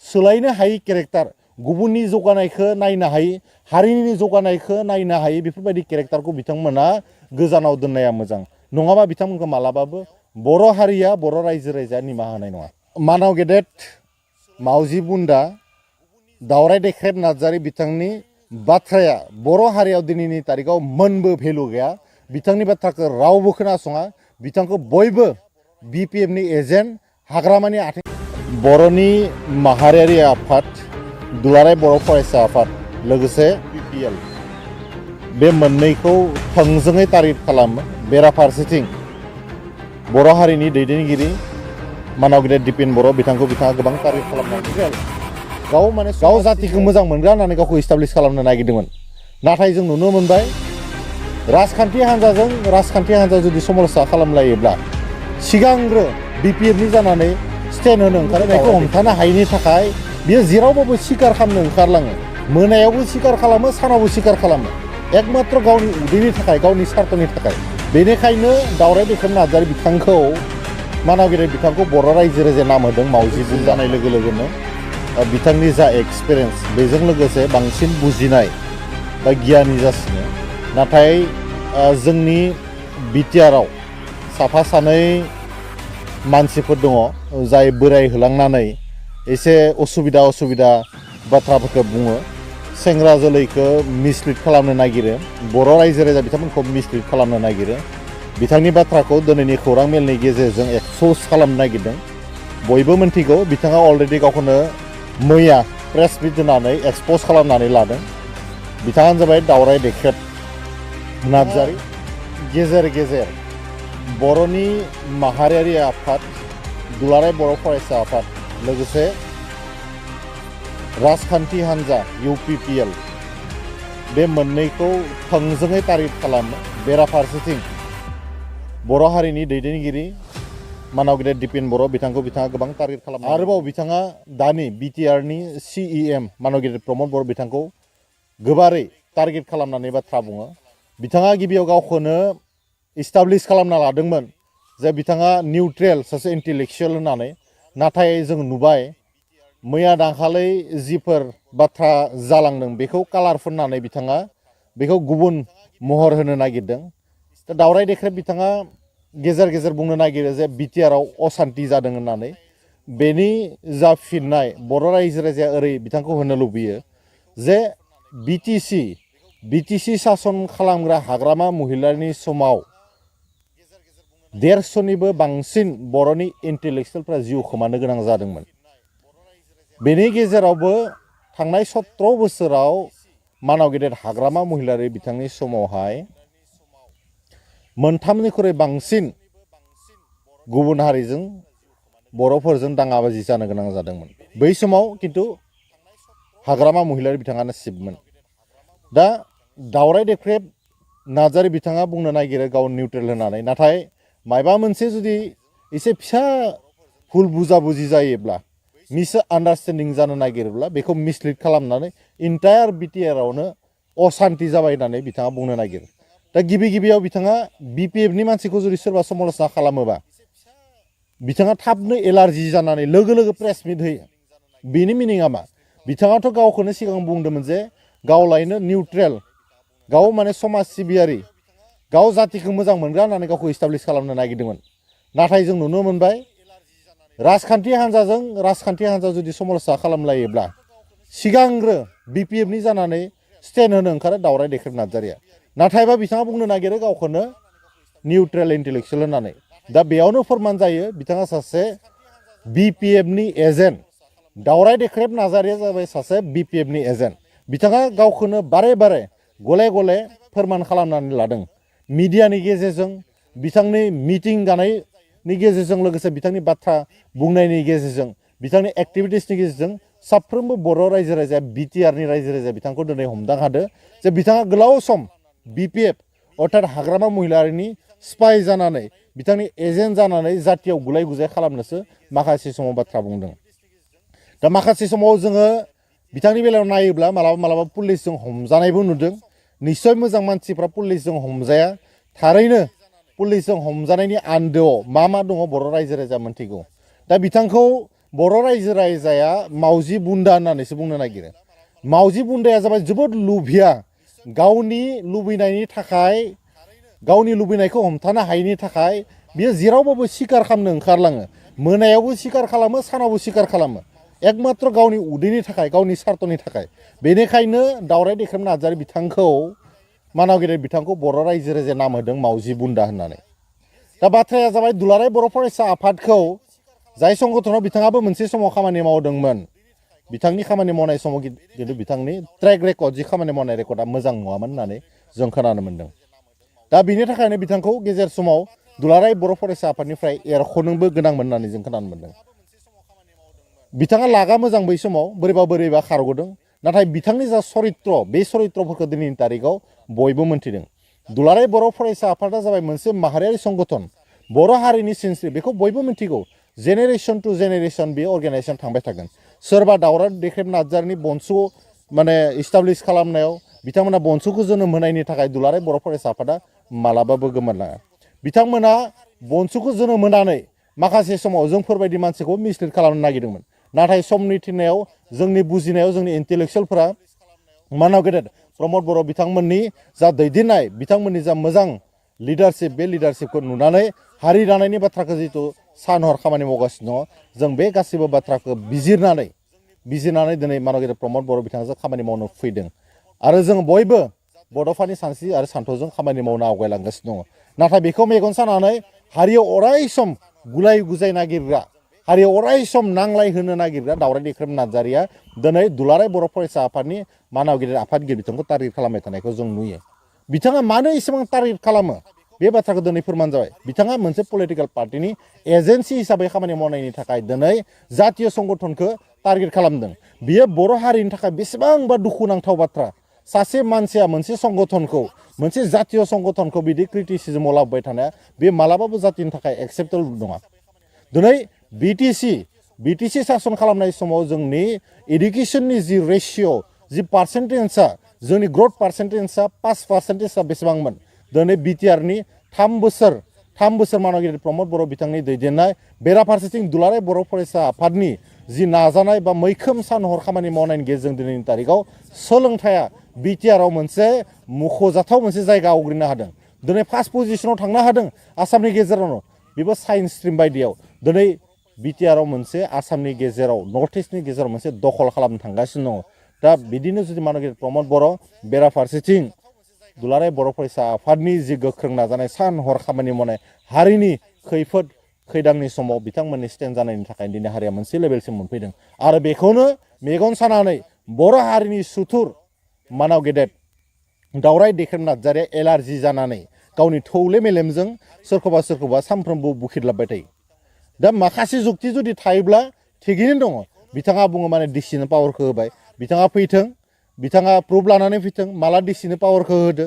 सोलायनो हायै केरेक्टार गुबुननि जौगानायखौ नायनो हायै हारिनि जौगानायखौ नायनो हायै बेफोरबायदि केरेक्टारखौ बिथांमोना गोजानाव दोननाया मोजां नङाबा बिथांमोनखौ मालाबाबो बर' हारिया बर' रायजो राजाया निमाहा होनाय नङा मानव गेदेर मावजि बुन्दा दावराय देख्रेब नार्जारि बिथांनि बाथ्राया बर' हारियाव दिनैनि तारिखाव मोनबो भेलु गैया बिथांनि बाथ्राखौ रावबो खोनासङा बिथांखौ बयबो बिपिएफनि एजेन्ट हाग्रामानि आथिं बर'नि माहारियारि आफाद दुलाराय बर' फरायसा आफाद लोगोसे बिपिएल बे मोननैखौ थोंजोङै टार्गेट खालामो बेराफारसेथिं बर' हारिनि दैदेनगिरि मानव गेदेर दिपेन बर' बिथाङा गोबां टार्गेट खालामनानै गाव जातिखौ मोजां मोनग्रा होननानै गावखौ इस्टाब्लिस खालामनो नागिरदोंमोन नाथाय जों नुनो मोनबाय राजखान्थि हान्जा जुदि समरसा खालामलायोब्ला सिगांग्रो बिपिएफनि जानानै स्टेन्ड होनो ओंखारनायखौ हमथानो हायैनि थाखाय बियो जेरावबाबो सिखार खालामनो ओंखारलाङो मोनायावबो सिखार खालामो सानावबो सिखार खालामो एकमात्र गावनि उदैनि थाखाय गावनि स्वार्थनि थाखाय बेनिखायनो दावराय देख्रेब नार्जारि बिथांखौ मानव गेदेर बिथांखौ बर' रायजो राजाया नाम होदों मावजि बुन्दा जानाय लोगो लोगोनो बिथांनि जा एक्सपिरियेन्स बेजों लोगोसे बांसिन बुजिनाय बा गियानि जासिनो नाथाय जोंनि बिटिआरआव साफा सानै मानसिफोर दङ जाय बोराय होलांनानै एसे असुबिदा बाथ्राफोरखौ बुङो सेंग्रा जोलैखौ मिसलिड खालामनो नागिरो बर' रायजो राजा बिथांमोनखौ मिसलिड खालामनो नागिरो बिथांनि बाथ्राखौ दिनैनि खौरां मेलनि गेजेरजों एक्सप'ज खालामनो नागिरदों बयबो मिन्थिगौ बिथाङा अलरेडि गावखौनो मैया प्रेस मिट होनानै एक्सप'ज खालामनानै लादों बिथाङानो जाबाय दावराय देख्रेब नार्जारि गेजेर बर'नि माहारियारि आफाद दुलाराय बर' फरायसा आफाद लोगोसे राजखान्थि हान्जा इउ.प बे मोननैखौ थोंजोङै टार्गेट खालामो बेराफारसेथिं बर' हारिनि दैदेनगिरि मानव गेदेर दिपेन बर' बिथाङा गोबां टार्गेट खालामो आरोबाव बिथाङा दानि बिटिआरनि सिइएम मानव गेदेर प्रमद बर' बिथांखौ गोबारै टार्गेट खालामनानै बाथ्रा बुङो बिथाङा गिबियाव गावखौनो इस्टाब्लिस खालामना लादोंमोन जे बिथाङा निउट्रेल सासे इन्टेलेक्सुयेल होननानै नाथाय जों नुबाय मैया दाखालै जिफोर बाथ्रा जालांदों बेखौ कालार फुननानै बिथाङा बेखौ गुबुन महर होनो नागिरदों दा दावराय देख्रेब बिथाङा गेजेर बुंनो नागिरो जे बिटिआरआव असान्ति जादों होननानै बेनि जा फिननाय बर' रायजो राजाया ओरै बिथांखौ होनो लुबैयो जे बिटिसि बिटिसि सासन खालामग्रा हाग्रामा महिलारिनि समाव 150निबो बांसिन बर'नि इन्टेलेक्सुयेलफ्रा जिउ खोमानो गोनां जादोंमोन। बेनि गेजेरावबो थांनाय 17 बोसोराव मानाव गेदेर हाग्रामा महिलारि बिथांनि समावहाय मोनथामनिख्रुइ बांसिन गुबुन हारिजों बर'फोरजों दाङाबाजि जानो गोनां जादोंमोन। बै समाव किन्तु हाग्रामा महिलारि बिथाङानो चिफमोन। दा दावराय देख्रेब नार्जारि बिथाङा बुंनो नागिरो गाव निउट्रेल होननानै, नाथाय मायबा मोनसे जुदि एसे फिसा भुल बुजाबुजि जायोब्ला मिस आन्डारस्टेन्डिं जानो नागिरोब्ला बेखौ मिसलिड खालामनानै इन्टायार बिटिआरआवनो असान्ति जाबाय होननानै बिथाङा बुंनो नागिरो। दा गिबियाव बिथाङा बिपिएफनि मानसिखौ जुदि सोरबा समालोचना खालामोबा बिथाङा थाबनो एलार्जि जानानै लोगो प्रेस मिट होयो। बेनि मिनिङा मा? बिथाङाथ' गावखौनो सिगां बुंदोंमोन जे गावलायनो निउट्रेल, गाव माने समाज सिबियारि, गाव जातिखौ मोजां मोनग्रा होननानै गावखौ इस्टाब्लिस खालामनो नागिरदोंमोन। नाथाय जों नुनो मोनबाय राजखान्थि हान्जा जुदि समालोचना खालामलायोब्ला सिगांग्रो बिपिएफनि जानानै स्टेन्ड होनो ओंखारो दावराय देख्रेब नार्जारिया। नाथायबा बिथाङा बुंनो नागिरो गावखौनो निउट्रेल इन्टेलेक्सुयेल होननानै। दा बेयावनो फोरमान जायो बिथाङा सासे बिपिएफनि एजेन्ट। दावराय देख्रेब नार्जारिया जाबाय सासे बिपिएफनि एजेन्ट। बिथाङा गावखौनो बारे गले फोरमान खालामनानै लादों। मिडियानि गेजेरजों, बिथांनि मिटिं जानायनि गेजेरजों, लोगोसे बिथांनि बाथ्रा बुंनायनि गेजेरजों, बिथांनि एक्टिभिटिसनि गेजेरजों साफ्रोमबो बर' रायजो राजाया बिटिआरनि रायजो राजाया बिथांखौ दिनै हमदां हादों जे बिथाङा गोलाव सम बिपिएफ अर्थात हाग्रामा महिलारिनि स्पाइ जानानै, बिथांनि एजेन्ट जानानै जातियाव गुलाय गुजाय खालामनोसो माखासे समाव बाथ्रा बुंदों। दा माखासे समाव जोङो बिथांनि बेलायाव नायोब्ला मालाबा पुलिसजों हमजानायबो नुदों। निस्सय मोजां मानसिफ्रा पुलिसजों हमजाया। थारैनो पुलिसजों हमजानायनि आन्दोआव मा दङ बर' रायजो राजाया मोनथिगौ। दा बिथांखौ बर' रायजो राजाया मावजि बुन्दा होननानैसो बुंनो नागिरो। मावजि बुन्दाया जाबाय जोबोद लुभिया, गावनि लुबैनायनि थाखाय, गावनि लुबैनायखौ हमथानो हायैनि थाखाय बियो जेरावबाबो सिखार खालामनो ओंखारलाङो। मोनायावबो सिखार खालामो, सानावबो सिखार खालामो, एकमात्र गावनि उदैनि थाखाय, गावनि सार्थनि थाखाय। बेनिखायनो दावराय देख्रेब नार्जारि बिथांखौ, मानाव गेदेर बिथांखौ बर' रायजो राजाया नाम होदों मावजि बुन्दा होननानै। दा बाथ्राया जाबाय दुलाराय बर' फरायसा आफादखौ, जाय संगठनाव बिथाङाबो मोनसे समाव खामानि मावदोंमोन, बिथांनि खामानि मावनाय समाव खिन्थु बिथांनि ट्रेक रेकर्ड, जि खामानि मावनाय रेकर्डआ मोजां नङामोन होननानै जों खोनानो मोन्दों। दा बिनि थाखायनो बिथांखौ गेजेर समाव दुलाराय बर' फरायसा आफादनिफ्राय एरख'नोबो गोनांमोन होननानै जों खोनानो मोन्दों। बिथाङा लागा मोजां बै समाव बोरैबा खारग'दों। नाथाय बिथांनि जा सरित्र, बे सरित्रफोरखौ दिनैनि तारिखाव बयबो मोनथिदों। दुलाराय बर' फरायसा आफादा जाबाय मोनसे माहारियारि संगठन, बर' हारिनि सिनस्रि, बेखौ बयबो मिथिगौ। जेनेरेसन टु जेनेरेसन बे अर्गेनाइजेसन थांबाय थागोन। सोरबा दावराय देख्रेब नार्जारिनि बंस' माने इस्टाब्लिस खालामनायाव बिथांमोना बंस'खौ जोनोम होनायनि थाखाय दुलाराय बर' फरायसा आफादा मालाबाबो गोमोरलाङा। बिथांमोना बंस'खौ जोनोम होनानै माखासे समाव जोंफोरबायदि मानसिखौ मिसलिड खालामनो नागिरदोंमोन। नाथाय समनि थिननायाव, जोंनि बुजिनायाव, जोंनि इन्टेलेक्सुयेलफोरा मानाव गेदेर प्रमद बर' बिथांमोननि जा दैदेननाय, बिथांमोननि जा मोजां लिडारशिप, बे लिडारशिपखौ नुनानै हारि दानायनि बाथ्राखौ जिहेतु सान हर खामानि मावगासिनो दङ, जों बे गासैबो बाथ्राखौ बिजिरनानै दिनै मानाव गेदेर प्रमद बर' बिथांजों खामानि मावनो फैदों। आरो जों बयबो बड'फानि सानस्रि आरो सान्थौजों खामानि मावनो आवगायलांगासिनो दङ। नाथाय बेखौ मेगन सानानै हारियाव अराय सम गुलाय गुजाय नागिरग्रा, हारियाव अराय सम नांलाय होनो नागिरग्रा दावराय देख्रेब नार्जारिया दिनै दुलाराय बर' फरायसा आफादनि मानाव गेदेर आफादगिरि बिथांखौ टारगेट खालामबाय थानायखौ जों नुयो। बिथाङा मानो एसेबां टारगेट खालामो बे बाथ्राखौ दिनै फोरमान जाबाय। बिथाङा मोनसे पलिटिकेल पार्टिनि एजेन्सि हिसाबै खामानि मावनायनि थाखाय दिनै जातीय संगठनखौ टारगेट खालामदों। बियो बर' हारिनि थाखाय बेसेबांबा दुखुनांथाव बाथ्रा। सासे मानसिया मोनसे संगठनखौ, मोनसे जातीय संगठनखौ बिदि क्रिटिसिजमाव लाबोबाय थानाया बे मालाबाबो जातिनि थाखाय एक्सेप्टेबल नङा। दिनै बिटिसि सासन खालामनाय समाव जोंनि इडुकेसननि जि रेशिय', जि पार्सेन्टेजआ, जोंनि ग्रथ पार्सेन्टेजआ 5% बेसेबांमोन, दिनै बिटिआरनि 3 बोसोर मानाव गेदेर प्रमद बर' बिथांनि दैदेननाय, बेराफारसेथिं दुलाराय बर' फरायसा आफादनि जि नाजानाय बा मैखोम सान हर खामानि मावनायनि गेजेरजों दिनैनि तारिखाव सोलोंथाइया बिटिआरआव मोनसे मख'जाथाव मोनसे जायगा आवग्रिनो हादों। दिनै फार्स्ट पजिशनाव थांनो हादों आसामनि गेजेरावनो, बेबो साइन्स स्ट्रिम बायदियाव। दिनै बिटिआरआव मोनसे आसामनि गेजेराव, नर्थ इस्टनि गेजेराव मोनसे दखल खालामनो थांगासिनो दङ। दा बिदिनो जुदि मानाव गेदेर प्रमद बर' बेराफारसेथिं दुलाराय बर' फरायसा आफादनि जि गोख्रों नाजानाय सान हर खामानि मावनाय हारिनि खैफोद खैदांनि समाव बिथांमोननि स्टेन्ड जानायनि थाखाय दिनै हारिया मोनसे लेभेलसिम मोनफैदों आरो बेखौनो मेगन सानानै बर' हारिनि सुथुर मानाव गेदेर दावराय दैख्रेब नार्जारिया एलार्जि जानानै गावनि थौले मेलेमजों सोरखौबा सानफ्रोमबो बुखिदलाबबाय थायो दा माखासे जुक्ति जुदि थायोब्ला थिगैनो दङ बिथाङा बुङो माने डिसिनो पावारखौ होबाय बिथाङा फैथों बिथाङा प्रुफ लानानै फैथों माला डिसिनो पावारखौ होदो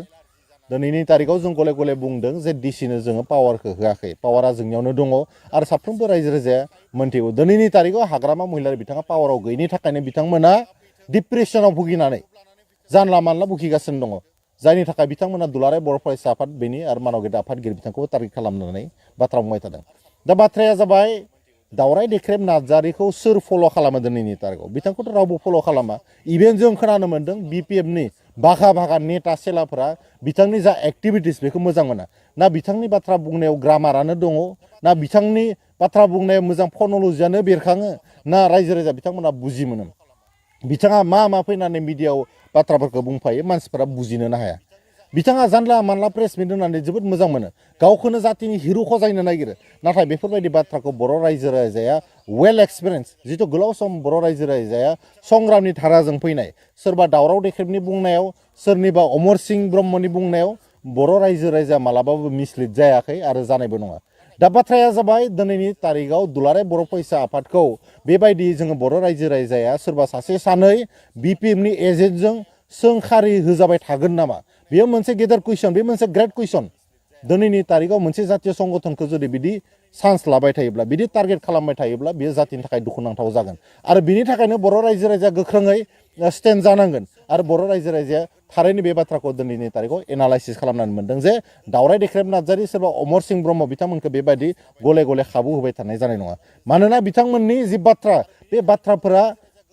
दिनैनि तारिखाव जों गले गले बुंदों जे डिसिनो जोङो पावारखौ होआखै पावारा जोंनियावनो दङ आरो साफ्रोमबो रायजो राजाया मोनथिगौ दिनैनि तारिखाव हाग्रामा महिलारि बिथाङा पावाराव गैयिनि थाखायनो बिथांमोना डिप्रेसनाव भुगिनानै जानला मानला भुगिगासिनो दङ जायनि थाखाय बिथांमोना दुलाराय बर' फरायसा आफाद बेनि आरो मानाव गेदेर आफादगिरि बिथांखौ टार्गेट खालामनानै बाथ्रा बुंबाय थादों दा बाथ्राया जाबाय दावराय दैख्रेब नार्जारिखौ सोर फल' खालामो दिनैनि तारिखाव बिथांखौथ' रावबो फल' खालामा इभेन जों खोनानो मोन्दों बिपिएफनि बाघा नेता सेलाफोरा बिथांनि जा एक्टिभिटिस बेखौ मोजां मोना ना बिथांनि बाथ्रा बुंनायाव ग्रामारानो दङ ना बिथांनि बाथ्रा बुंनायाव मोजां फन'लजियानो बेरखाङो ना रायजो राजा बिथांमोना बुजि मोनो बिथाङा मा फैनानै मिडियायाव बाथ्राफोरखौ बुंफायो मानसिफोरा बुजिनोनो हाया बिथाङा जानला मानला प्रेस मिट होनानै जोबोद मोजां मोनो गावखौनो जातिनि हिर' खजायनो नागिरो नाथाय बेफोरबायदि बाथ्राखौ बर' रायजो राजाया वेल एक्सपिरियेन्स जिथु गोलाव सम बर' रायजो राजाया संग्रामनि धाराजों फैनाय सोरबा दावराव दैख्रेबनि बुंनायाव सोरनिबा अमर सिंह ब्रह्मनि बुंनायाव बर' रायजो राजाया मालाबाबो मिसलिड जायाखै आरो जानायबो नङा दा बाथ्राया जाबाय दिनैनि तारिखाव दुलाराय बर' फरायसा आफादखौ बेबायदि जोङो बर' रायजो राजाया सोरबा सासे सानै बिपिएफनि एजेन्टजों सोंखारि होजाबाय थागोन नामा बेयो मोनसे गेदेर कुइसन बे मोनसे ग्रेट कुइसन दिनैनि तारिखाव मोनसे जातीय संगठनखौ जुदि बिदि चान्स लाबाय थायोब्ला बिदि टार्गेट खालामबाय थायोब्ला बेयो जातिनि थाखाय दुखुनांथाव जागोन आरो बिनि थाखायनो बर' रायजो राजाया गोख्रोङै स्टेन्ड जानांगोन आरो बर' रायजो राजाया थारैनो बे बाथ्राखौ दिनैनि तारिखाव एनालाइसिस खालामनानै मोनदों जे दावराय दैख्रेब नार्जारि सोरबा अमर सिंह ब्रह्म बिथांमोनखौ बेबायदि गले गले खाबु होबाय थानाय जानाय नङा मानोना बिथांमोननि जि बाथ्रा बे बाथ्राफोरा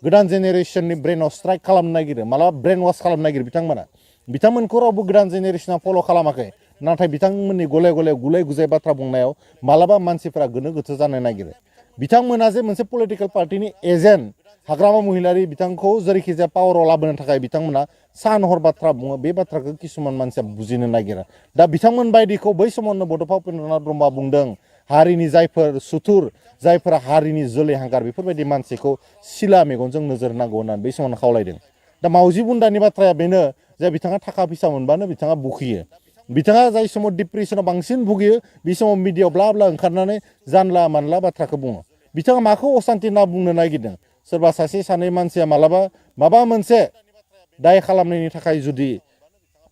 गोदान जेनेरेसननि ब्रेनाव स्ट्राइक खालामनो नागिरो मालाबा ब्रेन वाश खालामनो नागिरो बिथांमोनखौ रावबो गोदान जेनेरेसना फल' खालामाखै नाथाय बिथांमोननि गले गले गुलाय गुजाय बाथ्रा बुंनायाव मालाबा मानसिफोरा गोनो गोथो जानो नागिरो बिथांमोना जे मोनसे पलिटिकेल पार्टिनि एजेन्ट हाग्रामा महिलारि बिथांखौ जेरैखिजाया पावाराव लाबोनो थाखाय बिथांमोना सान हर बाथ्रा बुङो बे बाथ्राखौ किसुमान मानसिया बुजिनो नागिरा दा बिथांमोन बायदिखौ बै समावनो बड'फा उपेन्द्रनाथ ब्रह्मआ बुंदों हारिनि जायफोर सुथुर जायफोरा हारिनि जोलै हांगार बेफोरबायदि मानसिखौ सिला मेगनजों नोजोर होनांगौ होननानै बै समावनो खावलायदों दा मावजि बुन्दानि बाथ्राया बेनो जे बिथाङा थाखा फैसा मोनबानो बिथाङा बुखियो बिथाङा जाय समाव डिप्रेसनाव बांसिन भुगियो बे समाव मिडियायाव ब्ला ब्ला ओंखारनानै जानला मानला बाथ्राखौ बुङो बिथाङा माखौ असान्ति होनना बुंनो नागिरदों सोरबा सासे सानै मानसिया मालाबा माबा मोनसे दाय खालामनायनि थाखाय जुदि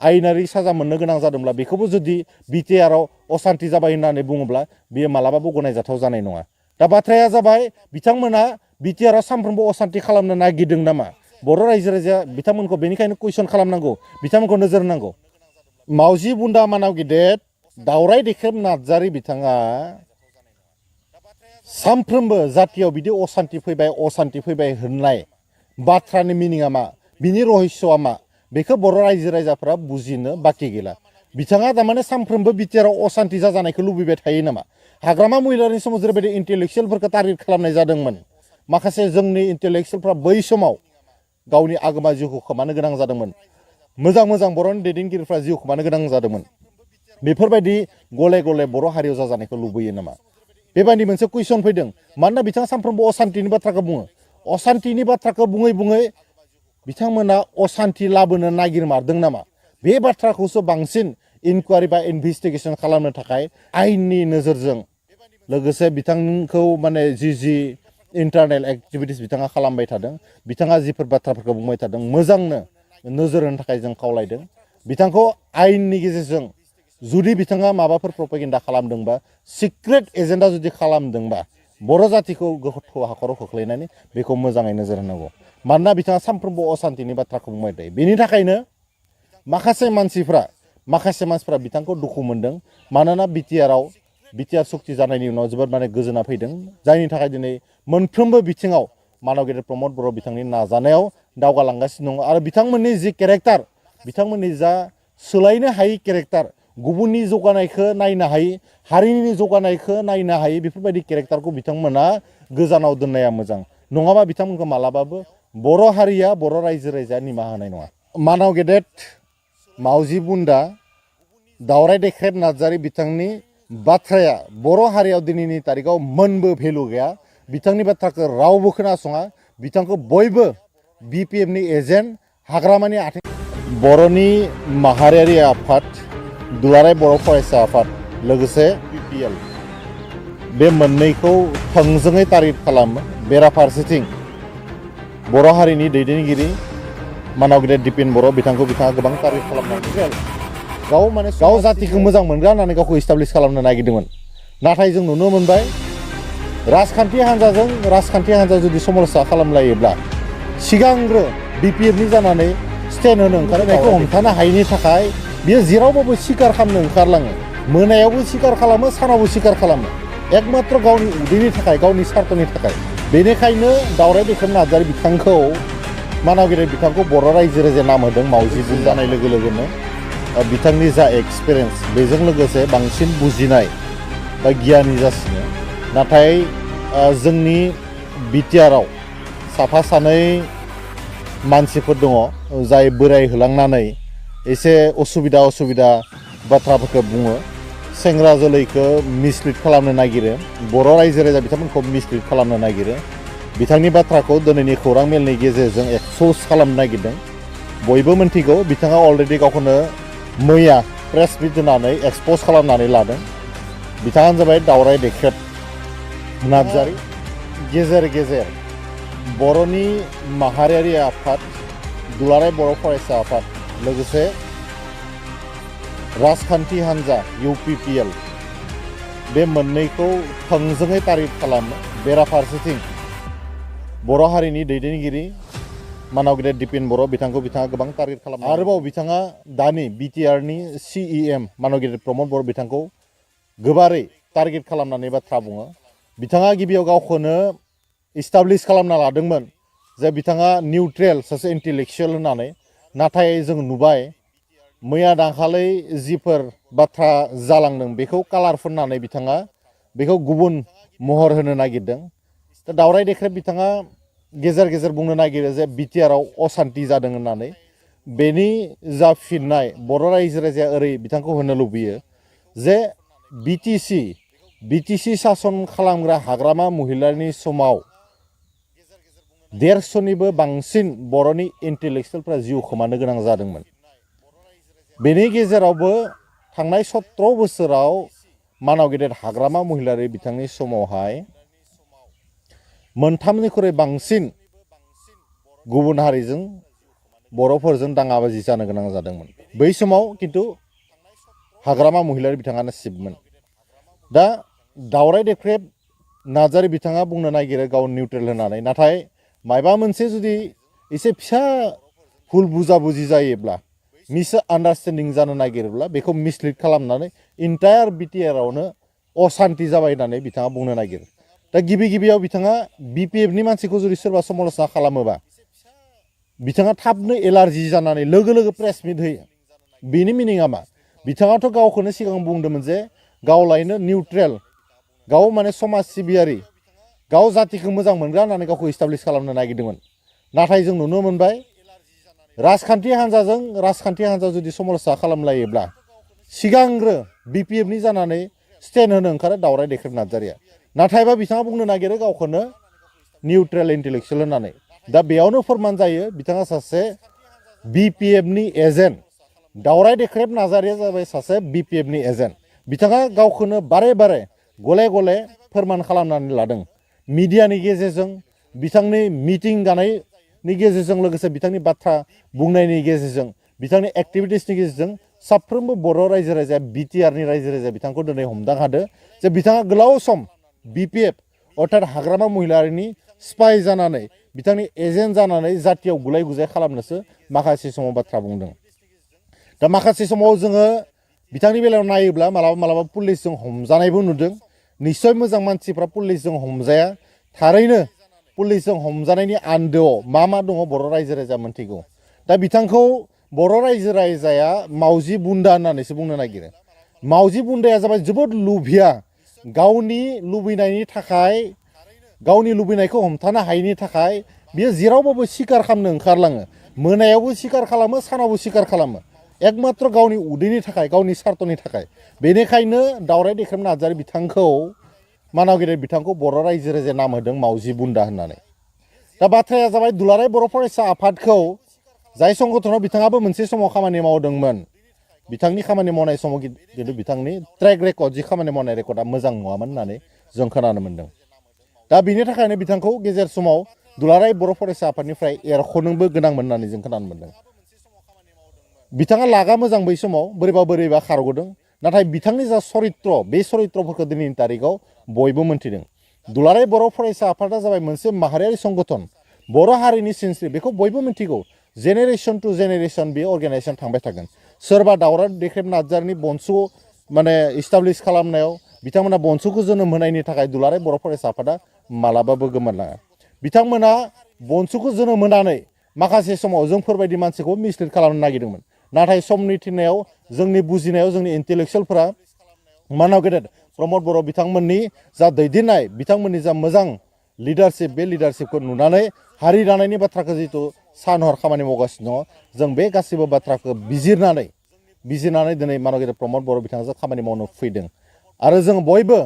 आयेनारि साजा मोननो गोनां जादोंब्ला बेखौबो जुदि बिटिआरआव असान्ति जाबाय होननानै बुङोब्ला बेयो मालाबाबो गनायजाथाव जानाय नङा दा बाथ्राया जाबाय बिथांमोना बिटिआरआव सानफ्रोमबो असान्ति खालामनो नागिरदों नामा बर' रायजो राजाया बिथांमोनखौ बेनिखायनो कुइसन खालामनांगौ बिथांमोनखौ नोजोर होनांगौ मावजि बुन्दा मानाव गिदेर दावराय दैख्रेब नार्जारि बिथाङा सानफ्रोमबो जातियाव बिदि असान्ति फैबाय होननाय बाथ्रानि मिनिङा मा बिनि रहस्यआ मा बेखौ बर' रायजो राजाफ्रा बुजिनो बाखि गैला बिथाङा थारमाने सानफ्रोमबो बिटिआरआव असान्ति जाजानायखौ लुबैबाय थायो नामा हाग्रामा महिलारिनि समाव जेरैबायदि इन्टेलेक्सुयेलफोरखौ टार्गेट खालामनाय जादोंमोन माखासे जोंनि इन्टेलेक्सुयेलफ्रा बै समाव गावनि आगोमा जिउखौ खोमानो गोनां जादोंमोन मोजां बर'नि दैदेनगिरिफ्रा जिउ खोमानो गोनां जादोंमोन बेफोरबायदि गले गले बर' हारियाव जाजानायखौ लुबैयो नामा बेबायदि मोनसे कुइसन फैदों मानोना बिथाङा सानफ्रोमबो असान्तिनि बाथ्राखौ बुङो असान्तिनि बाथ्राखौ बुङै बिथांमोना असान्ति लाबोनो नागिरमारदों नामा बे बाथ्राखौसो बांसिन इनकुवारि बा इनभेस्टिगेसन खालामनो थाखाय आयेननि नोजोरजों लोगोसे बिथांखौ माने जि इन्टारनेल एक्टिभिटिस बिथाङा खालामबाय थादों बिथाङा जिफोर बाथ्राफोरखौ बुंबाय थादों मोजांनो नोजोर होनो थाखाय जों खावलायदों बिथांखौ आयेननि गेजेरजों जुदि बिथाङा माबाफोर प्रपेगेन्डा खालामदोंबा सिक्रेट एजेन्डा जुदि खालामदोंबा बर' जातिखौ गोथौ हाखराव खोख्लैनानै बेखौ मोजाङै नोजोर होनांगौ मानोना बिथाङा सानफ्रोमबो असान्तिनि बाथ्राखौ बुंबाय थायो बेनि थाखायनो माखासे मानसिफ्रा बिथांखौ दुखु मोनदों मानोना बिटिआर सुक्ति जानायनि उनाव जोबोद माने गोजोना फैदों जायनि थाखाय दिनै मोनफ्रोमबो बिथिङाव मानाव गेदेर प्रमद बर' बिथांनि नाजानायाव दावगालांगासिनो दङ आरो बिथांमोननि जि केरेक्टार बिथांमोननि जा सोलायनो हायै केरेक्टार गुबुननि जौगानायखौ नायनो हायै हारिनि जौगानायखौ नायनो हायै बेफोरबायदि केरेक्टारखौ बिथांमोना गोजानाव दोननाया मोजां नङाबा बिथांमोनखौ मालाबाबो बर' हारिया बर' रायजो राजाया निमाहा होनाय नङा मानाव गेदेर मावजि बुन्दा दावराय देख्रेब नार्जारी बिथांनि बाथ्राया बर' हारियाव दिनैनि तारिखाव मोनबो भेलु गैया बिथांनि बाथ्राखौ रावबो खोनासङा बिथांखौ बयबो BPFनि एजेन्ट हाग्रामानि आथिं बर'नि माहारियारि आफाद दुलाराय बर' फरायसा आफाद लोगोसे PPL बे मोननैखौ थोंजोङै तारिफ खालामो बेराफारसेथिं बर' हारिनि दैदेनगिरि मानाव गेदेर दिपेन बर' बिथांखौ बिथाङा गोबां तारिफ खालामनानै गाव जातिखौ मोजां मोनग्रा होननानै गावखौ इस्टाब्लिश खालामनो नागिरदोंमोन नाथाय जों नुनो मोनबाय राजखान्थि हान्जा जुदि समरसा खालामलायोब्ला सिगांग्रो BPFनि जानानै स्टेन्ड होनो ओंखारनायखौ हमथानो हायैनि थाखाय बियो जेरावबाबो सिखार खालामनो ओंखारलाङो मोनायावबो सिखार खालामो सानावबो सिखार खालामो एकमात्र गावनि उदैनि थाखाय गावनि स्वार्थनि थाखाय बेनिखायनो दावराय देख्रेब नार्जारी बिथांखौ मानाव गेदेर बिथांखौ बर' रायजो राजाया नाम होदों मावजि बुन्दा जानाय लोगो लोगोनो बिथांनि जा एक्सपिरियेन्स बेजों लोगोसे बांसिन बुजिनाय बा गियानि जासिनो नाथाय जोंनि बिटिआरआव साफा सानै मानसिफोर दङ जाय बोराय होलांनानै एसे असुबिदा बाथ्राफोरखौ बुङो सेंग्रा जोलैखौ मिसलिड खालामनो नागिरो बर' रायजो राजा बिथांमोनखौ मिसलिड खालामनो नागिरो बिथांनि बाथ्राखौ दिनैनि खौरां मेलनि गेजेरजों एक्सप'ज खालामनो नागिरदों बयबो मिन्थिगौ बिथाङा अलरेडि गावखौनो मैया प्रेस मिट होनानै एक्सप'ज खालामनानै लादों बिथाङानो जाबाय दावराय देख्रेब नार्जारी गेजेर गेजेर बर'नि माहारियारि आफाद दुलाराय बर' फरायसा आफाद लोगोसे राजखान्थि हान्जा इउ.प बे मोननैखौ थोंजोङै तारिफ खालामो बेराफारसेथिं बर' हारिनि दैदेनगिरि मानाव गेदेर दिपेन बर' बिथांखौ बिथाङा गोबां तारिफ खालामो आरोबाव बिथाङा दानि बिटिआरनि CEM मानाव गेदेर प्रमद बर' बिथांखौ गोबारै टारगेट खालामनानै बाथ्रा बुङो बिथाङा गिबियाव गावखौनो इस्टाब्लिश खालामना लादोंमोन जे बिथाङा निउट्रेल सासे इन्टेलेक्सुवेल होननानै नाथाय जों नुबाय मैया दाखालै जिफोर बाथ्रा जालांदों बेखौ कालार फुननानै बिथाङा बेखौ गुबुन महर होनो नागिरदों दा दावराय देख्रेब बिथाङा गेजेर गेजेर बुंनो नागिरो जे बिटिआरआव असान्ति जादों होननानै बेनि जा फिननाय बर' रायजो राजाया ओरै बिथांखौ होनो लुबैयो जे बिटिसि सासन खालामग्रा हाग्रामा महिलारिनि समाव 150निबो बांसिन बर'नि इन्टेलेक्सुवेलफ्रा जिउ खोमानो गोनां जादोंमोन बेनि गेजेरावबो थांनाय 17 बोसोराव मानाव गेदेर हाग्रामा महिलारि बिथांनि समावहाय मोनथामनिख्रुइ बांसिन गुबुन हारिजों बर'फोरजों दाङाबाजि जानो गोनां जादोंमोन बै समाव खिन्थु हाग्रामा महिलारि बिथाङानो चिफमोन दा दावराय देख्रेब नार्जारी बिथाङा बुंनो नागिरो गाव निउट्रेल होननानै नाथाय मायबा मोनसे जुदि एसे फिसा भुल बुजाबुजि जायोब्ला मिस आन्डारस्टेन्डिं जानो नागिरोब्ला बेखौ मिसलिड खालामनानै इन्टायार बिटिआरआवनो असान्ति जाबाय होननानै बिथाङा बुंनो नागिरो दा गिबियाव बिथाङा BPFनि मानसिखौ जुदि सोरबा समालोचना खालामोबा बिथाङा थाबनो एलार्जि जानानै लोगो प्रेस मिट होयो बेनि मिनिङा मा बिथाङाथ' गावखौनो सिगां बुंदोंमोन जे गावलायनो निउट्रेल गाव माने समाज सिबियारि गाव जातिखौ मोजां मोनग्रा होननानै गावखौ इस्टाब्लिश खालामनो नागिरदोंमोन नाथाय जों नुनो मोनबाय राजखान्थि हान्जा जुदि समरसा खालामलायोब्ला सिगांग्रो BPFनि जानानै स्टेन्ड होनो ओंखारो दावराय देख्रेब नार्जारीया नाथायबा बिथाङा बुंनो नागिरो गावखौनो निउट्रेल इन्टेलेक्सुवेल होननानै दा बेयावनो फोरमान जायो बिथाङा सासे BPFनि एजेन्ट दावराय देख्रेब नार्जारीया जाबाय सासे BPFनि एजेन्ट बिथाङा गावखौनो बारे गले फोरमान खालामनानै लादों मिडियानि गेजेरजों बिथांनि मिटिं जानायनि गेजेरजों लोगोसे बिथांनि बाथ्रा बुंनायनि गेजेरजों बिथांनि एक्टिभिटिसनि गेजेरजों साफ्रोमबो बर' रायजो राजाया बिटिआरनि रायजो राजाया बिथांखौ दिनै हमदां हादों जे बिथाङा गोलाव सम BPF अर्थात हाग्रामा महिलारिनि स्पाइ जानानै बिथांनि एजेन्ट जानानै जातियाव गुलाय गुजाय खालामनोसो माखासे समाव बाथ्रा बुंदों दा माखासे समाव जोङो बिथांनि बेलायाव नायोब्ला मालाबा पुलिसजों हमजानायबो नुदों निश्चय मोजां मानसिफ्रा पुलिसजों हमजाया थारैनो पुलिसजों हमजानायनि आन्दोआव मा दङ बर' रायजो राजा मोनथिगौ दा बिथांखौ बर' रायजो राजाया मावजि बुन्दा होननानैसो बुंनो नागिरो मावजि बुन्दाया जाबाय जोबोद लुभिया गावनि लुबैनायनि थाखाय गावनि लुबैनायखौ हमथानो हायैनि थाखाय बियो जेरावबाबो सिखार खालामनो ओंखारलाङो मोनायावबो सिखार खालामो सानावबो सिखार खालामो एकमात्र गावनि उदैनि थाखाय गावनि सार्थनि थाखाय बेनिखायनो दावराय दैख्रेब नार्जारि बिथांखौ मानाव गेदेर बिथांखौ बर' रायजो राजाया नाम होदों मावजि बुन्दा होननानै दा बाथ्राया जाबाय दुलाराय बर' फरायसा आफादखौ जाय संगठनाव बिथाङाबो मोनसे समाव खामानि मावदोंमोन बिथांनि खामानि मावनाय समाव खिन्थु बिथांनि ट्रेक रेकर्ड जि खामानि मावनाय रेकर्डआ मोजां नङामोन होननानै जों खोनानो मोन्दों दा बिनि थाखायनो बिथांखौ गेजेर समाव दुलाराय बर' फरायसा आफादनिफ्राय एरख'नोबो गोनांमोन होननानै जों खोनानो मोन्दों बिथाङा लागा मोजां बै समाव बोरैबा खारग'दों नाथाय बिथांनि जा सरित्र बे सरित्रफोरखौ दिनैनि तारिखाव बयबो मोन्थिदों दुलाराय बर' फरायसा आफादा जाबाय मोनसे माहारियारि संगठन बर' हारिनि सिनस्रि बेखौ बयबो मिथिगौ जेनेरेशन टु जेनेरेशन बे अर्गेनाइजेसन थांबाय थागोन सोरबा दावराय दैख्रेब नार्जारिनि बंस' माने इस्टाब्लिश खालामनायाव बिथांमोना बंस'खौ जोनोम होनायनि थाखाय दुलाराय बर' फरायसा आफादा मालाबाबो गोमोरलाङा बिथांमोना बंस'खौ जोनोम होनानै माखासे समाव जोंफोरबायदि मानसिखौ मिसलिड खालामनो नागिरदोंमोन नाथाय समनि थिननायाव जोंनि बुजिनायाव जोंनि इन्टेलेक्सुयेलफोरा मानाव गेदेर प्रमद बर' बिथांमोननि जा दैदेननाय बिथांमोननि जा मोजां लिडारशिप बे लिडारशिपखौ नुनानै हारि दानायनि बाथ्राखौ जिहेतु सान हर खामानि मावगासिनो दङ जों बे गासैबो बाथ्राखौ बिजिरनानै दिनै मानाव गेदेर प्रमद बर' बिथांजों खामानि मावनो फैदों आरो जों बयबो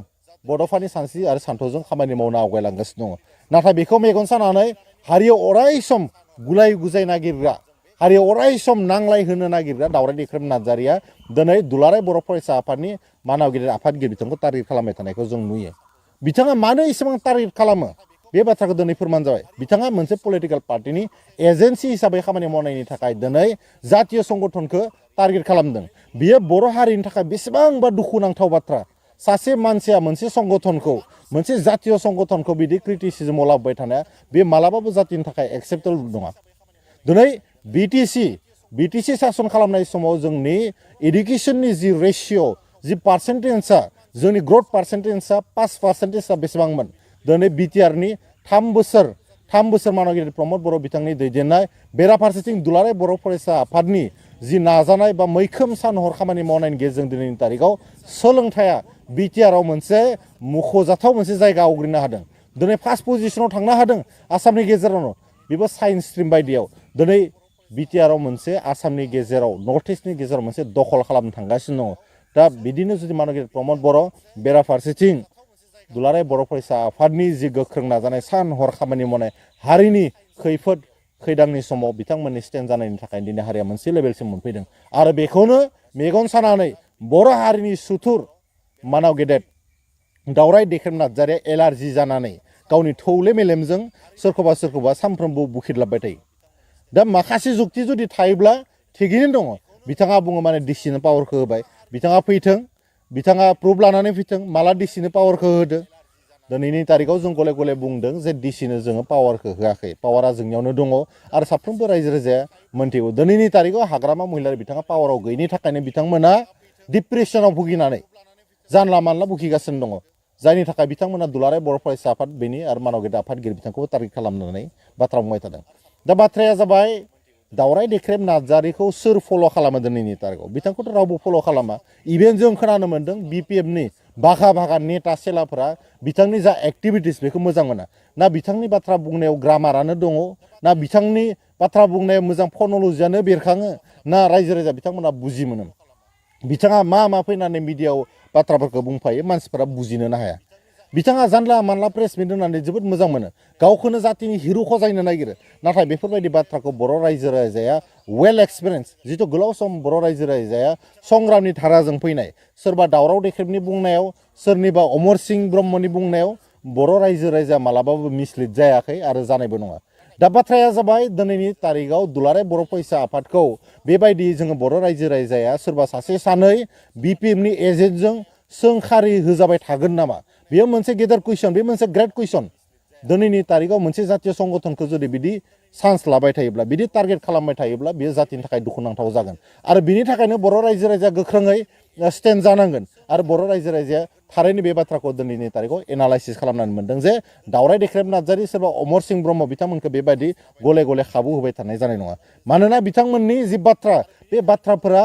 बड'फानि सानस्रि आरो सान्थौजों खामानि मावनो आवगायलांगासिनो दङ नाथाय बेखौ मेगन सानानै हारियाव अराय सम गुलाय गुजाय नागिरग्रा हारियाव अराय सम नांलाय होनो नागिरग्रा दावराय दैख्रेब नार्जारिया दिनै दुलाराय बर' फरायसा आफादनि मानाव गेदेर आफादगिरि बिथांखौ टारगेट खालामबाय थानायखौ जों नुयो बिथाङा मानो एसेबां टारगेट खालामो बे बाथ्राखौ दिनै फोरमान जाबाय बिथाङा मोनसे पलिटिकेल पार्टिनि एजेन्सि हिसाबै खामानि मावनायनि थाखाय दिनै जातीय संगठनखौ टारगेट खालामदों बियो बर' हारिनि थाखाय बेसेबांबा दुखुनांथाव बाथ्रा सासे मानसिया मोनसे संगठनखौ मोनसे जातीय संगठनखौ बिदि क्रिटिसिजमाव लाबोबाय थानाया बे मालाबाबो जातिनि थाखाय एक्सेप्टेबल नङा दिनै बिटिसि सासन खालामनाय समाव जोंनि एडुकेसननि जि रेशिय' जि पार्सेन्टेजआ जोंनि ग्रथ पार्सेन्टेजआ 5% बेसेबांमोन दिनै बिटिआरनि 3 बोसोर मानाव गेदेर प्रमद बर' बिथांनि दैदेननाय बेराफारसेथिं दुलाराय बर' फरायसा आफादनि जि नाजानाय बा मैखोम सान हर खामानि मावनायनि गेजेरजों दिनैनि तारिखाव सोलोंथाइया बिटिआरआव मोनसे मख'जाथाव मोनसे जायगा आवग्रिनो हादों दिनै फार्स्ट पजिशनाव थांनो हादों आसामनि गेजेरावनो बेबो साइन्स स्ट्रिम बायदियाव दिनै बिटिआरआव मोनसे आसामनि गेजेराव नर्थ इस्टनि गेजेराव मोनसे दखल खालामनो थांगासिनो दङ दा बिदिनो जुदि मानाव गेदेर प्रमद बर' बेराफारसेथिं दुलाराय बर' फरायसा आफादनि जि गोख्रों नाजानाय सान हर खामानि मावनाय हारिनि खैफोद खैदांनि समाव बिथांमोननि स्टेन्ड जानायनि थाखाय दिनै हारिया मोनसे लेभेलसिम मोनफैदों आरो बेखौनो मेगन सानानै बर' हारिनि सुथुर मानाव गेदेर दावराय दैख्रेब नार्जारिया एलार्जि जानानै गावनि थौले मेलेमजों सोरखौबा सानफ्रोमबो बुखिदलाबबाय थायो दा माखासे जुक्ति जुदि थायोब्ला थिगैनो दङ बिथाङा बुङो माने डिसिनो पावारखौ होबाय बिथाङा फैथों बिथाङा प्रुफ लानानै फैथों माला डिसिनो पावारखौ होदो दिनैनि तारिखाव जों गले गले बुंदों जे डिसिनो जोङो पावारखौ होआखै पावारा जोंनियावनो दङ आरो साफ्रोमबो रायजो राजाया मोन्थिगौ दिनैनि तारिखाव हाग्रामा महिलारि बिथाङा पावाराव गैयिनि थाखायनो बिथांमोना डिप्रेसनाव भुगिनानै जानला मानला भुगिगासिनो दङ जायनि थाखाय बिथांमोना दुलाराय बर' फरायसा आफाद बेनि आरो मानाव गेदेर आफादगिरि बिथांखौबो टारगेट खालामनानै बाथ्रा बुंबाय थादों दा बाथ्राया जाबाय दावराय दैख्रेब नार्जारिखौ सोर फल' खालामो दिनैनि तारिखाव बिथांखौथ' रावबो फल' खालामा इभेन जों खोनानो मोन्दों बिपिएफनि बाघा नेता सेलाफोरा बिथांनि जा एक्टिभिटिस बेखौ मोजां मोना ना बिथांनि बाथ्रा बुंनायाव ग्रामारानो दङ ना बिथांनि बाथ्रा बुंनायाव मोजां फन'लजियानो बेरखाङो ना रायजो राजा बिथांमोना बुजि मोनो बिथाङा मा फैनानै मिडियाआव बाथ्राफोरखौ बुंफायो मानसिफोरा बुजिनोनो हाया बिथाङा जानला मानला प्रेस मिट होनानै जोबोद मोजां मोनो गावखौनो जातिनि हिर' खजायनो नागिरो नाथाय बेफोरबायदि बाथ्राखौ बर' रायजो राजाया वेल एक्सपिरियेन्स जिथु गोलाव सम बर' रायजो राजाया संग्रामनि धाराजों फैनाय सोरबा दावराव दैख्रेबनि बुंनायाव सोरनिबा अमर सिंह ब्रह्मनि बुंनायाव बर' रायजो राजाया मालाबाबो मिसलिड जायाखै आरो जानायबो नङा दा बाथ्राया जाबाय दिनैनि तारिखाव दुलाराय बर' फरायसा आफादखौ बेबायदि जोङो बर' रायजो राजाया सोरबा सासे सानै बिपिएफनि एजेन्टजों सोंखारि होजाबाय थागोन नामा बेयो मोनसे गेदेर कुइसन बे मोनसे ग्रेट कुइसन दिनैनि तारिखाव मोनसे जातीय संगठनखौ जुदि बिदि चान्स लाबाय थायोब्ला बिदि टारगेट खालामबाय थायोब्ला बेयो जातिनि थाखाय दुखुनांथाव जागोन आरो बिनि थाखायनो बर' रायजो राजाया गोख्रोङै स्टेन्ड जानांगोन आरो बर' रायजो राजाया थारैनो बे बाथ्राखौ दिनैनि तारिखाव एनालाइसिस खालामनानै मोन्दों जे दावराय दैख्रेब नार्जारि सोरबा अमर सिंह ब्रह्म बिथांमोनखौ बेबायदि गले गले खाबु होबाय थानाय जानाय नङा मानोना बिथांमोननि जि बाथ्रा बे बाथ्राफोरा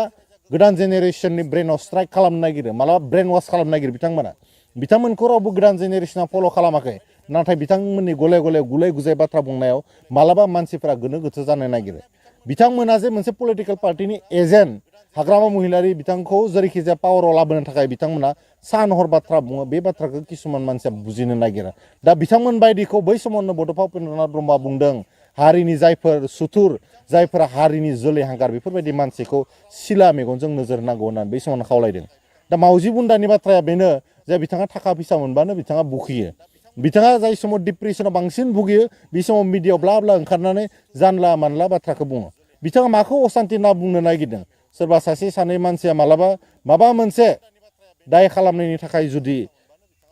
गोदान जेनेरेसननि ब्रेनाव स्ट्राइक खालामनो नागिरो मालाबा ब्रेन वाश खालामनो नागिरो बिथांमोनखौ रावबो गोदान जेनेरेसना फल' खालामाखै नाथाय बिथांमोननि गले गले गुलाय गुजाय बाथ्रा बुंनायाव मालाबा मानसिफोरा गोनो गोथो जानो नागिरो बिथांमोना जे मोनसे पलिटिकेल पार्टिनि एजेन्ट हाग्रामा महिलारि बिथांखौ जेरैखिजाया पावाराव लाबोनो थाखाय बिथांमोना सान हर बाथ्रा बुङो बे बाथ्राखौ किसुमान मानसिया बुजिनो नागिरा दा बिथांमोन बायदिखौ बै समावनो बड'फा उपेन्द्रनाथ ब्रह्मआ बुंदों हारिनि जायफोर सुथुर जायफोरा हारिनि जोलै हांगार बेफोरबायदि मानसिखौ सिला मेगनजों नोजोर होनांगौ होननानै बै समावनो खावलायदों दा मावजि बुन्दानि बाथ्राया बेनो जे बिथाङा थाखा फैसा मोनबानो बिथाङा बुखियो बिथाङा जाय समाव डिप्रेसनाव बांसिन भुगियो बे समाव मिडियायाव ब्ला ब्ला ओंखारनानै जानला मानला बाथ्राखौ बुङो बिथाङा माखौ असान्ति होनना बुंनो नागिरदों सोरबा सासे सानै मानसिया मालाबा माबा मोनसे दाय खालामनायनि थाखाय जुदि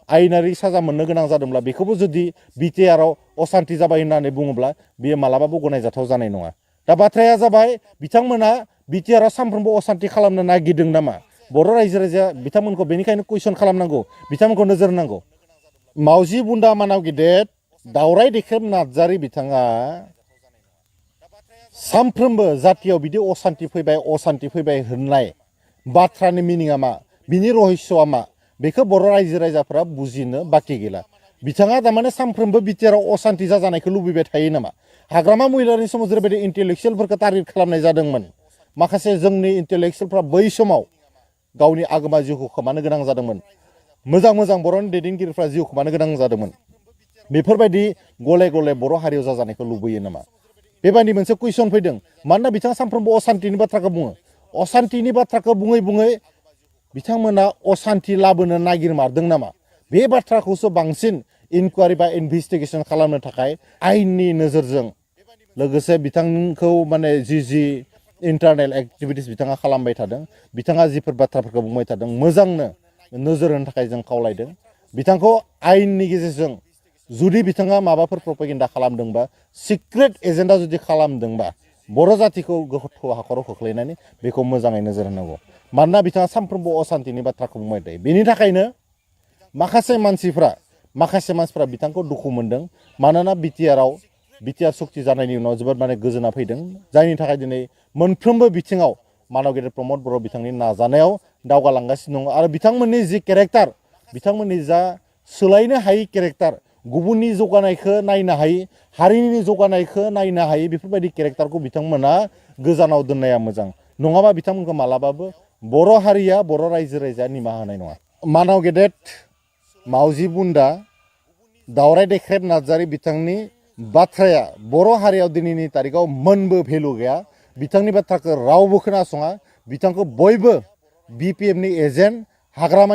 आयेनारि साजा मोननो गोनां जादोंब्ला बेखौबो जुदि बिटिआरआव असान्ति जाबाय होननानै बुङोब्ला बेयो मालाबाबो गनायजाथाव जानाय नङा दा बाथ्राया जाबाय बिथांमोना बिटिआरआव सानफ्रोमबो असान्ति खालामनो नागिरदों नामा बर' रायजो राजाया बिथांमोनखौ बेनिखायनो कुइसन खालामनांगौ बिथांमोनखौ नोजोर होनांगौ मावजि बुन्दा मानाव गिदेर दावराय देख्रेब नार्जारि बिथाङा सानफ्रोमबो जातियाव बिदि असान्ति फैबाय होननाय बाथ्रानि मिनिङा मा बिनि रहस्यआ मा बेखौ बर' रायजो राजाफोरा बुजिनो बाखि गैला बिथाङा थारमाने सानफ्रोमबो बिटिआरआव असान्ति जाजानायखौ लुबैबाय थायो नामा हाग्रामा महिलारिनि समाव जेरैबायदि इन्टेलेक्सुयेलफोरखौ टार्गेट खालामनाय जादोंमोन माखासे जोंनि इन्टेलेक्सुयेलफ्रा बै समाव गावनि आगोमा जिउखौ खोमानो गोनां जादोंमोन मोजां मोजां बर'नि दैदेनगिरिफ्रा जिउ खोमानो गोनां जादोंमोन बेफोरबायदि गले गले बर' हारियाव जाजानायखौ लुबैयो नामा बेबायदि मोनसे कुइसन फैदों मानोना बिथाङा सानफ्रोमबो असान्तिनि बाथ्राखौ बुङो असान्तिनि बाथ्राखौ बुङै बुङै बिथांमोना असान्ति लाबोनो नागिरमारदों नामा बे बाथ्राखौसो बांसिन इनकुवारि बा इनभेस्टिगेसन खालामनो थाखाय आयेननि नोजोरजों लोगोसे बिथांखौ माने जि इन्टारनेल एक्टिभिटिस बिथाङा खालामबाय थादों बिथाङा जिफोर बाथ्राफोरखौ बुंबाय थादों मोजांनो नोजोर होनो थाखाय जों खावलायदों बिथांखौ आयेननि गेजेरजों जुदि बिथाङा माबाफोर प्रपेगेन्डा खालामदोंबा सिक्रेट एजेन्डा जुदि खालामदोंबा बर' जातिखौ गोथौ हाखराव खोख्लैनानै बेखौ मोजाङै नोजोर होनांगौ मानोना बिथाङा सानफ्रोमबो असान्तिनि बाथ्राखौ बुंबाय थायो बेनि थाखायनो माखासे मानसिफ्रा बिथांखौ दुखु मोनदों मानोना बिटिआर सुक्ति जानायनि उनाव जोबोद माने गोजोना फैदों जायनि थाखाय दिनै मोनफ्रोमबो बिथिङाव मानव गेदेर प्रमद बर' बिथांनि नाजानायाव दावगालांगासिनो दङ आरो बिथांमोननि जि केरेक्टार बिथांमोननि जा सोलायनो हायि केरेक्टार गुबुननि जौगानायखौ नायनो हायि हारिनि जौगानायखौ नायनो हायि बेफोरबायदि केरेक्टारखौ बिथांमोना गोजानाव दोननाया मोजां नङाबा बिथांमोनखौ मालाबाबो बर' हारिया बर' रायजो राजाया निमाहा होनाय नङा मानव गेदेर मावजि बुन्दा दावराय देख्रेब नार्जारि बिथांनि बाथ्राया बर' हारियाव दिनैनि तारिखाव मोनबो भेलु गैया बिथांनि बाथ्राखौ रावबो खोनासङा बिथांखौ बयबो बिपिएफनि एजेन्ट हाग्रामानि